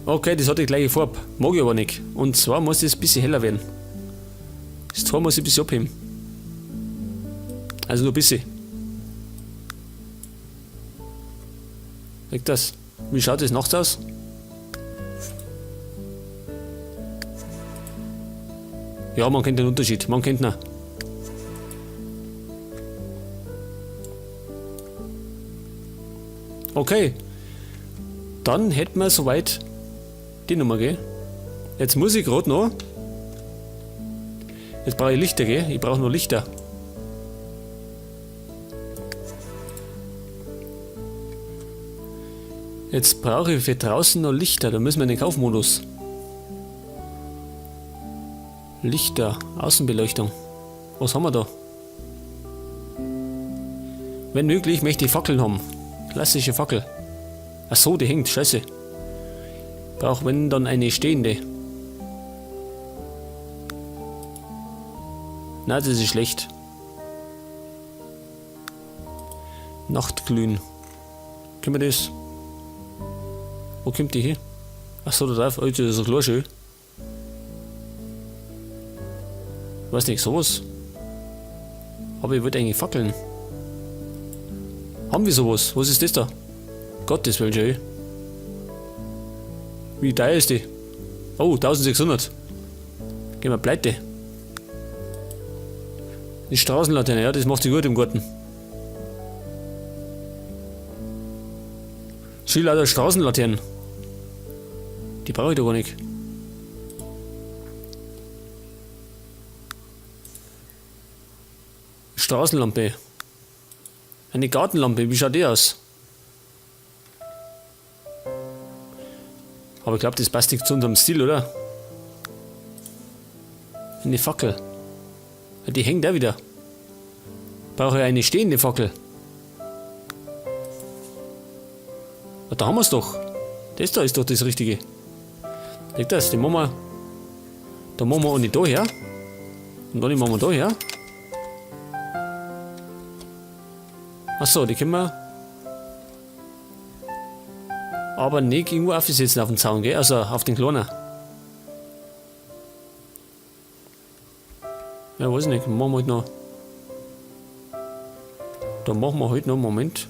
Okay, das hat die gleiche Farbe. Mag ich aber nicht. Und zwar muss das ein bisschen heller werden. Das Tor muss ich ein bisschen abheben. Also nur ein bisschen. Liegt das? Wie schaut das nachts aus? Ja, man kennt den Unterschied. Man kennt ihn. Okay. Dann hätten wir soweit die Nummer, gell? Jetzt muss ich grad noch. Jetzt brauche ich Lichter, gell? Ich brauche nur Lichter. Jetzt brauche ich für draußen noch Lichter. Da müssen wir in den Kaufmodus. Lichter, Außenbeleuchtung. Was haben wir da? Wenn möglich, möchte ich Fackeln haben. Klassische Fackel. Ach so, die hängt. Scheiße. Brauch wenn dann eine stehende. Na, das ist schlecht. Nachtglühen. Können wir das? Wo kommt die hin? Ach so, da drauf. Oh, das ist so klar schön. Weiß nicht, sowas. Aber ich wollte eigentlich Fackeln. Haben wir sowas? Was ist das da? Gottes Willen, schön. Wie teuer ist die? Oh, 1600. Gehen wir pleite. Die Straßenlaterne, ja, das macht sich gut im Garten. Schön lauter Straßenlaternen. Die brauche ich doch gar nicht. Straßenlampe. Eine Gartenlampe, wie schaut die aus? Aber ich glaub, das passt nicht zu unserem Stil, oder? Eine Fackel. Ja, die hängt auch wieder. Brauche ich eine stehende Fackel. Ja, da haben wir's doch. Das da ist doch das Richtige. Seht das, den machen wir. Da machen wir eine da her. Und dann machen wir da her. Achso, die können wir aber nicht irgendwo aufsetzen auf den Zaun, gell? Also auf den kleinen. Ja, weiß ich nicht. Machen wir halt noch. Da machen wir halt noch, Moment.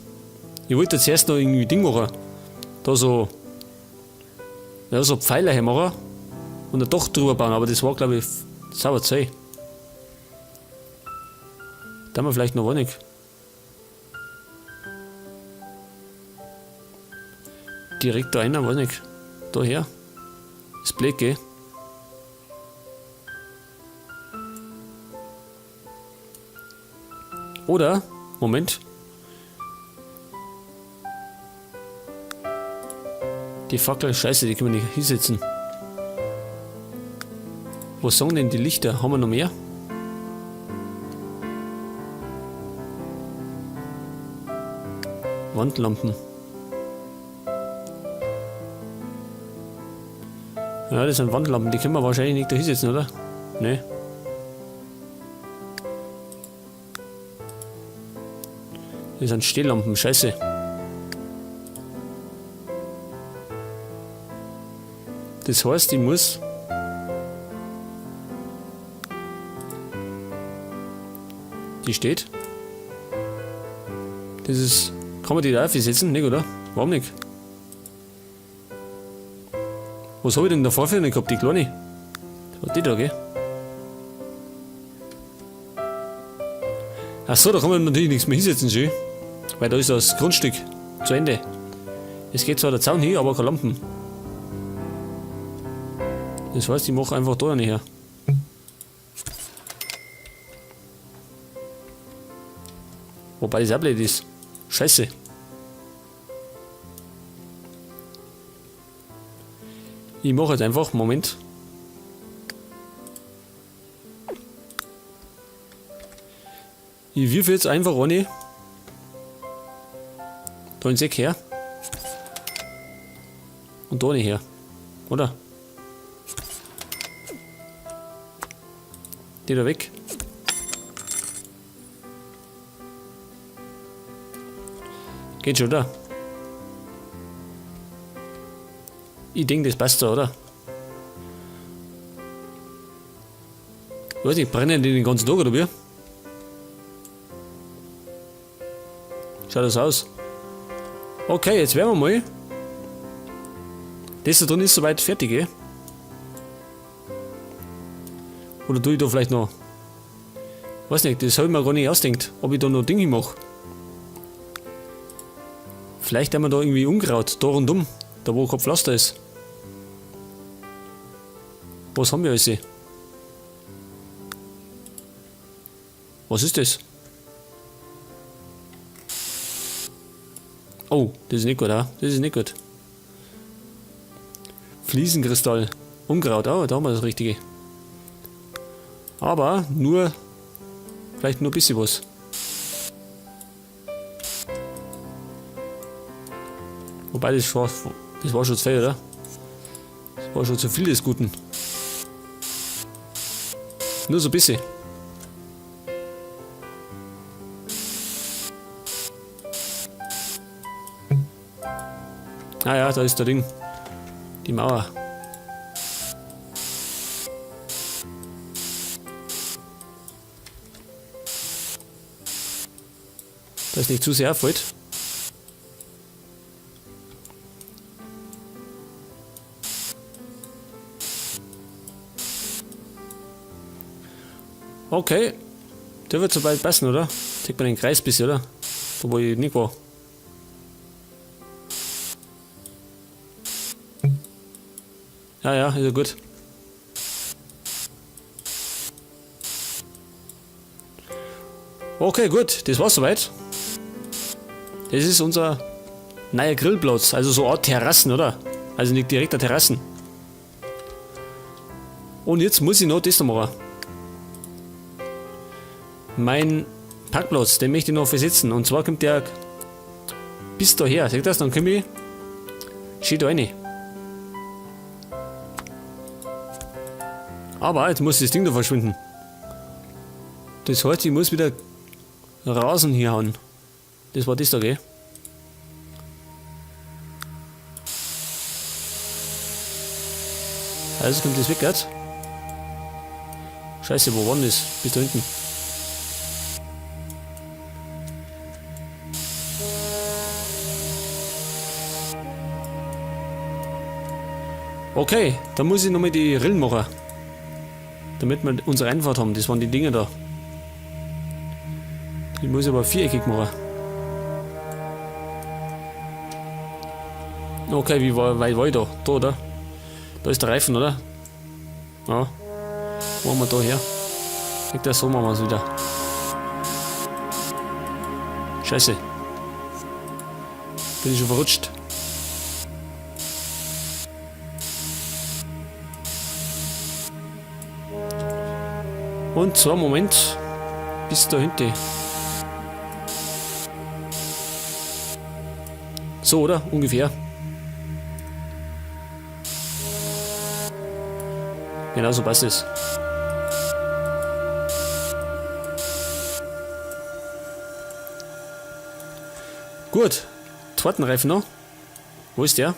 Ich wollte jetzt erst noch irgendwie Ding machen. Da so. Ja, so Pfeiler her machen. Und ein Dach drüber bauen, aber das war, glaub ich, sauer zäh. Da haben wir vielleicht noch wenig. Direkt da einer, weiß nicht. Daher. Ist blöd, gell? Oder, Moment. Die Fackel, scheiße, die können wir nicht hinsetzen. Wo sind denn die Lichter? Haben wir noch mehr? Wandlampen. Ja, das sind Wandlampen, die können wir wahrscheinlich nicht da hinsetzen, oder? Ne. Das sind Stehlampen, scheiße. Das heißt, ich muss... Die steht. Das ist... Kann man die da aufsetzen? Nicht, oder? Warum nicht? Was hab ich denn davor für eine gehabt? Die kleine? Das war die da, gell? Achso, da kann man natürlich nichts mehr hinsetzen, schön. Weil da ist das Grundstück zu Ende. Es geht zwar der Zaun hin, aber keine Lampen. Das heißt, ich mach einfach da eine her. Wobei das auch blöd ist. Scheiße. Ich mach jetzt einfach, Moment. Ich wirf jetzt einfach eine da ins Eck her. Und da eine her. Oder? Die da weg. Geht schon, oder? Ich denke, das passt so, oder? Ich weiß nicht, brennen die den ganzen Tag oder wie? Schaut das aus? Okay, jetzt werden wir mal. Das da drin ist soweit fertig, gell? Oder tue ich da vielleicht noch? Weiß nicht, das habe ich mir gar nicht ausgedacht, ob ich da noch Dinge mache. Vielleicht haben wir da irgendwie Unkraut, da rundum, da wo kein Pflaster ist. Was haben wir alles? Was ist das? Oh, das ist nicht gut, ah. Das ist nicht gut. Fliesenkristall. Unkraut, oh, da haben wir das Richtige. Aber nur, vielleicht nur ein bisschen was. Wobei, das war schon zu viel, oder? Das war schon zu viel des Guten. Nur so ein bisschen. Ah ja, da ist der Ding. Die Mauer. Da ist nicht zu sehr erfreut. Okay. Der wird soweit passen, oder? Zeig mal den Kreis ein bisschen, oder? Da wo ich nicht war. Ja, ja, ist ja gut. Okay, gut, das war's soweit. Das ist unser neuer Grillplatz, also so eine Art Terrassen, oder? Also nicht direkt eine Terrassen. Und jetzt muss ich noch das noch machen. Mein Parkplatz, den möchte ich noch versetzen. Und zwar kommt der bis daher. Seht ihr das? Dann komme ich schön da rein. Aber jetzt muss das Ding da verschwinden. Das heißt, ich muss wieder Rasen hier hauen. Das war das da, gell? Also kommt das weg jetzt. Scheiße, wo war denn das? Bis da hinten. Okay, dann muss ich nochmal die Rillen machen. Damit wir unsere Einfahrt haben. Das waren die Dinger da. Die muss ich aber viereckig machen. Okay, wie weit war ich da? Da, oder? Da ist der Reifen, oder? Ja. Wo haben wir da her? Ich das so machen wir es wieder. Scheiße. Bin ich schon verrutscht. Und zwar, Moment, bis da hinten. So, oder? Ungefähr. Genau so passt es. Gut, zweiten Reifen noch. Wo ist der?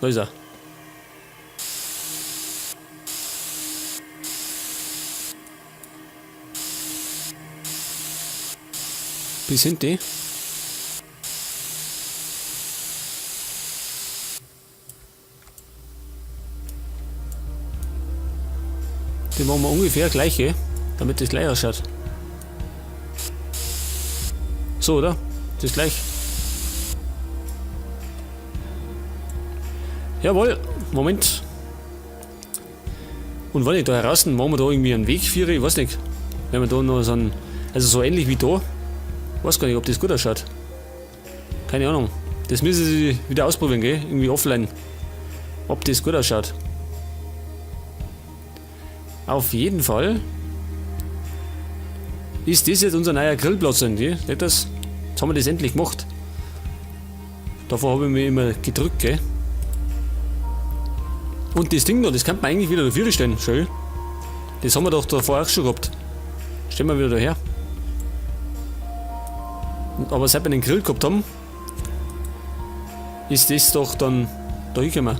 Da ist er. Bis hinten. Die machen wir ungefähr gleiche, damit das gleich ausschaut. So, oder? Das ist gleich. Jawohl, Moment. Und wenn ich da heraus, machen wir da irgendwie einen Weg für, ich weiß nicht. Wenn wir da noch so einen, also so ähnlich wie da. Weiß gar nicht, ob das gut ausschaut. Keine Ahnung. Das müssen sie wieder ausprobieren, gell? Irgendwie offline. Ob das gut ausschaut. Auf jeden Fall ist das jetzt unser neuer Grillplatz irgendwie. Nicht das? Jetzt haben wir das endlich gemacht. Davor habe ich mich immer gedrückt, gell? Und das Ding da, das kann man eigentlich wieder dafür stellen. Schön. Das haben wir doch davor auch schon gehabt. Stellen wir wieder daher. Aber seit wir den Grill gehabt haben, ist das doch dann da hingekommen.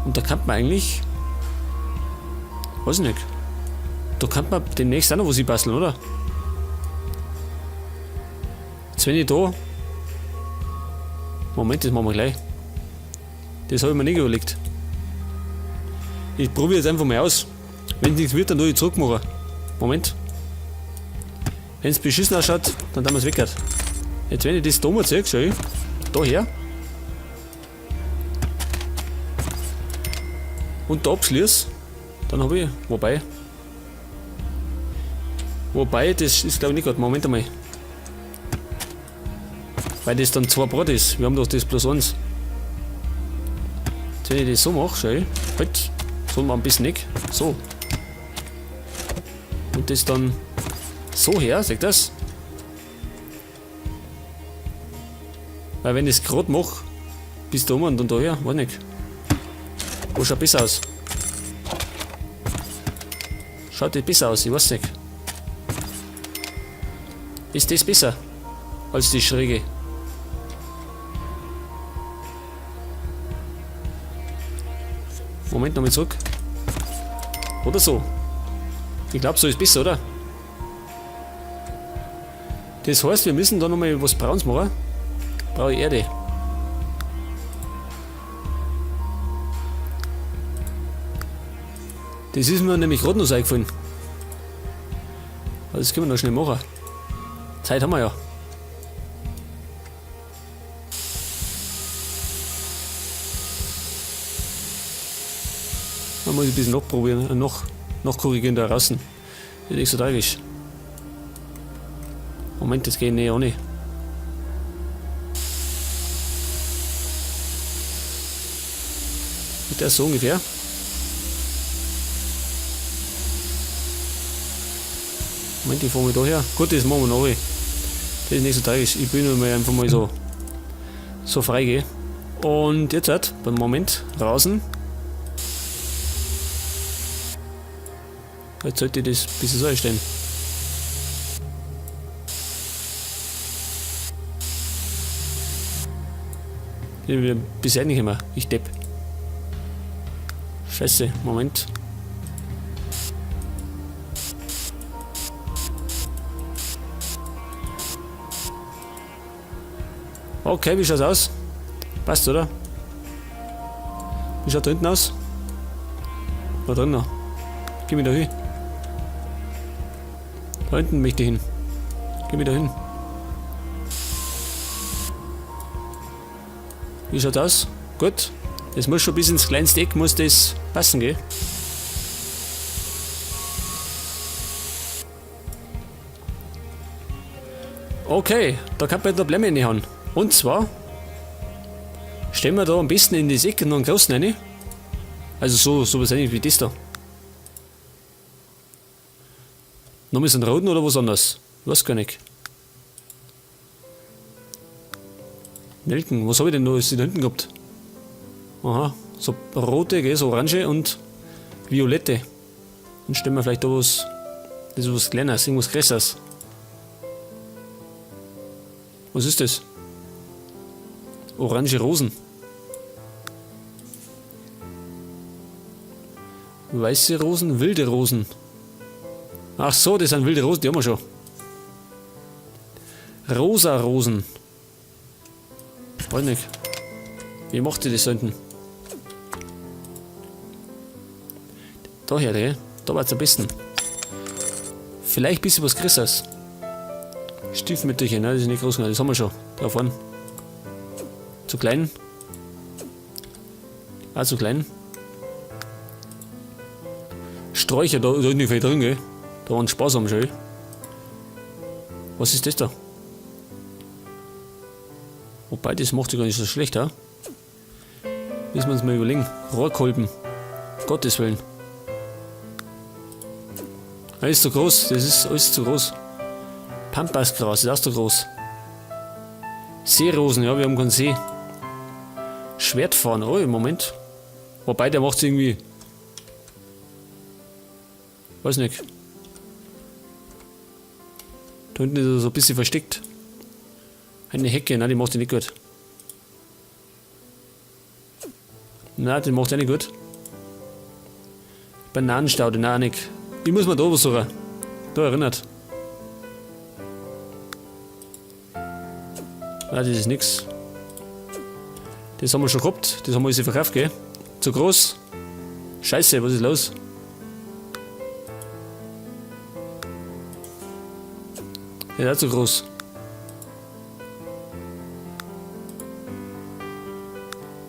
Und da kann man eigentlich... Weiß ich nicht. Da kann man demnächst auch noch was basteln, oder? Jetzt wenn ich da... Moment, das machen wir gleich. Das habe ich mir nicht überlegt. Ich probiere jetzt einfach mal aus. Wenn es nichts wird, dann tue ich zurück machen. Moment. Wenn es beschissen ausschaut, dann tun wir es weg. Jetzt wenn ich das da mal zeige, schau ich. Da her. Und da abschließe, dann habe ich. Wobei. Wobei, das ist glaube ich nicht gut. Moment einmal. Weil das dann 2 Brot ist. Wir haben doch das bloß eins. Jetzt wenn ich das so mache, schau ich. Halt. So mal ein bisschen nicht. So. Und das dann so her, seht ihr das? Weil wenn ich es grad mach, bis da oben und dann da her, weiß nicht. Wo schaut besser aus? Schaut das besser aus? Ich weiß nicht. Ist das besser als die Schräge? Moment, nochmal zurück. Oder so. Ich glaub, so ist besser, oder? Das heißt, wir müssen da nochmal was Braunes machen. Brauche ich Erde. Das ist mir nämlich gerade noch so eingefallen. Aber das können wir noch schnell machen. Zeit haben wir ja. Man muss ein bisschen noch probieren, noch korrigieren da draußen. Das ist nicht so tragisch. Moment, das geht nicht ohne. Mit der so ungefähr. Moment, ich fahr mal da her. Gut, das machen wir noch. Das ist nicht so tragisch. Ich bin nur mal einfach mal so frei gehen. Und jetzt halt, beim Moment, draußen. Jetzt sollte ich das ein bisschen so einstellen. Ich bin wieder bis nicht immer. Ich depp. Scheiße, Moment. Okay, wie schaut's aus? Passt, oder? Wie schaut da hinten aus? Da drin noch. Geh mir da hin. Da hinten möchte ich hin. Geh mir da hin. Wie schaut aus? Gut. Das muss schon bis ins kleinste Eck muss das passen, gell? Okay, da kann man jetzt noch Probleme reinhauen. Und zwar stellen wir da am besten in das Eck noch einen großen rein. Also so was ähnlich wie das da. Noch mal so einen roten oder was anderes? Ich weiß gar nicht. Nelken, was hab ich denn noch da hinten gehabt? Aha, so rote, gell, so orange und violette. Dann stellen wir vielleicht da was, das ist was Kleines, irgendwas Größeres. Was ist das? Orange Rosen. Weiße Rosen, wilde Rosen. Ach so, das sind wilde Rosen, die haben wir schon. Rosa Rosen. Weiß nicht. Wie macht ihr das da hinten? Daher, gell? Da war's am besten. Vielleicht ein bisschen was Größeres. Stiefmütterchen, ne? Das ist nicht groß genug, das haben wir schon. Da vorne. Zu klein. Ah, zu klein. Sträucher, da ist nicht viel drin, gell? Da waren Spaß am schön. Was ist das da? Wobei, das macht sich gar nicht so schlecht, ja? Müssen wir uns mal überlegen. Rohrkolben. Gottes Willen. Das ist zu groß, das ist alles zu groß. Pampasgras ist auch zu groß. Seerosen, ja, wir haben keinen See. Schwertfarn, oh, im Moment. Wobei, der macht's irgendwie. Weiß nicht. Da hinten ist er so ein bisschen versteckt. Eine Hecke, nein, die macht sich nicht gut. Nein, den macht er nicht gut. Bananenstaude, nein, nicht. Ich muss mir da was suchen. Da erinnert. Nein, das ist nix. Das haben wir schon gehabt. Das haben wir alles verkauft, gell? Zu groß. Scheiße, was ist los? Ja, zu groß.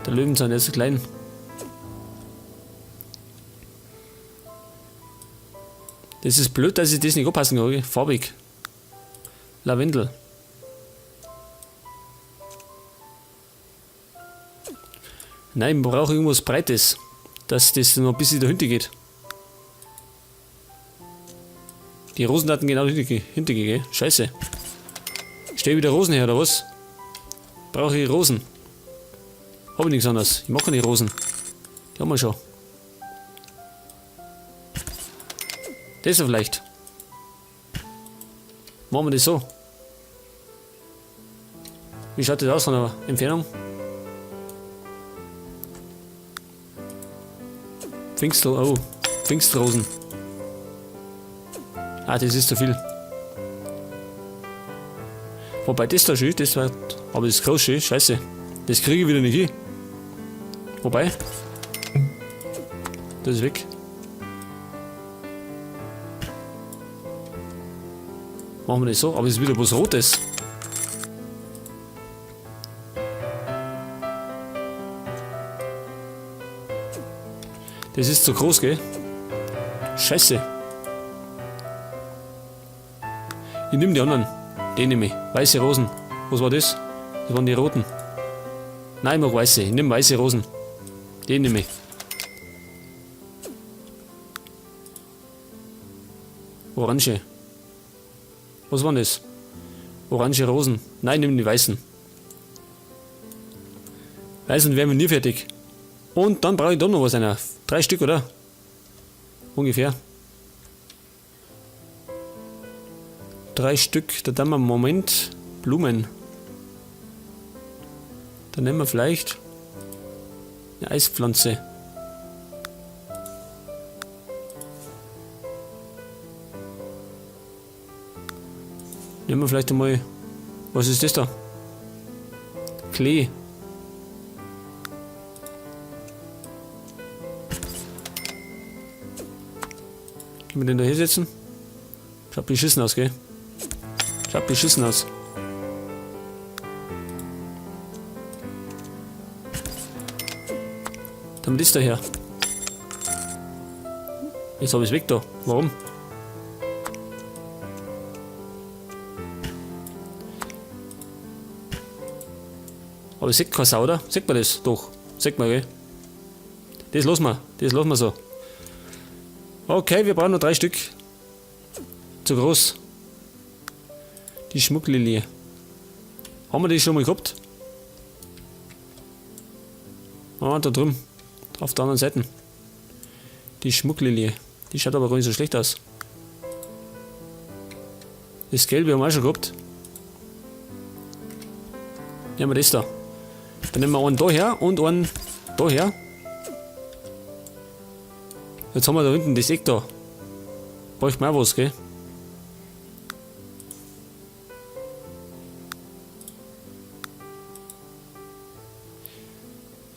Der Löwenzahn, der ist zu klein. Das ist blöd, dass ich das nicht anpassen kann. Farbig. Lavendel. Nein, wir brauchen irgendwas Breites, dass das noch ein bisschen dahinter geht. Die Rosen hatten genau hinter, gell? Scheiße. Stell wieder Rosen her, oder was? Brauche ich Rosen? Hab ich nichts anderes. Ich mag keine Rosen. Die haben wir schon. Das vielleicht. Machen wir das so. Wie schaut das aus von der Entfernung? Oh, Pfingstrosen. Ah, das ist zu viel. Wobei das da schön, das war. Aber das ist groß schön, scheiße. Das kriege ich wieder nicht hin. Wobei. Das ist weg. Machen wir das so, aber es ist wieder was Rotes. Das ist zu groß, gell? Scheiße. Ich nehme die anderen. Den nehme ich. Weiße Rosen. Was war das? Das waren die roten. Nein, ich mag weiße. Ich nehme weiße Rosen. Den nehme ich. Orange. Was waren das? Orange Rosen. Nein, ich nehme die weißen. Weißen wären wir nie fertig. Und dann brauche ich doch noch was einer. 3 Stück, oder? Ungefähr. 3 Stück. Da haben wir Moment. Blumen. Dann nehmen wir vielleicht eine Eispflanze. Nehmen wir vielleicht einmal. Was ist das da? Klee. Können wir den da hinsetzen? Schaut beschissen aus, gell? Schaut beschissen aus. Dann ist der her. Jetzt hab ich's weg da. Warum? Aber ich seh keine Sau, oder? Sieht man das? Doch. Sieht man, gell? Das lassen wir. Das lassen wir so. Okay, wir brauchen noch 3 Stück. Zu groß. Die Schmucklilie. Haben wir die schon mal gehabt? Ah, da drüben. Auf der anderen Seite. Die Schmucklilie. Die schaut aber gar nicht so schlecht aus. Das Gelbe haben wir auch schon gehabt. Nehmen wir das da. Dann nehmen wir einen da her und einen da her. Jetzt haben wir da hinten das Eck da. Braucht man auch was, gell?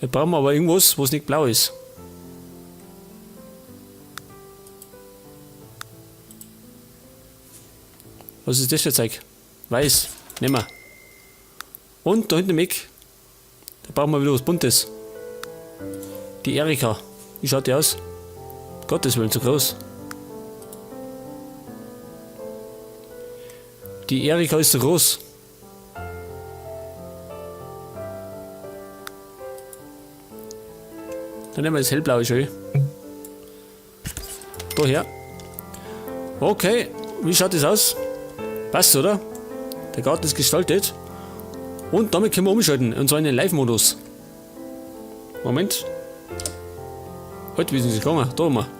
Jetzt brauchen wir aber irgendwas, was nicht blau ist. Was ist das für Zeug? Weiß. Nehmen wir. Und da hinten im Eck, da brauchen wir wieder was Buntes. Die Erika. Wie schaut die aus? Gottes Willen, zu groß. Die Erika ist zu groß. Dann nehmen wir das hellblaue schön. Daher. Okay, wie schaut das aus? Passt, oder? Der Garten ist gestaltet. Und damit können wir umschalten, und zwar in den Live-Modus. Moment. Heute, wie sind sie gegangen? Da haben wir.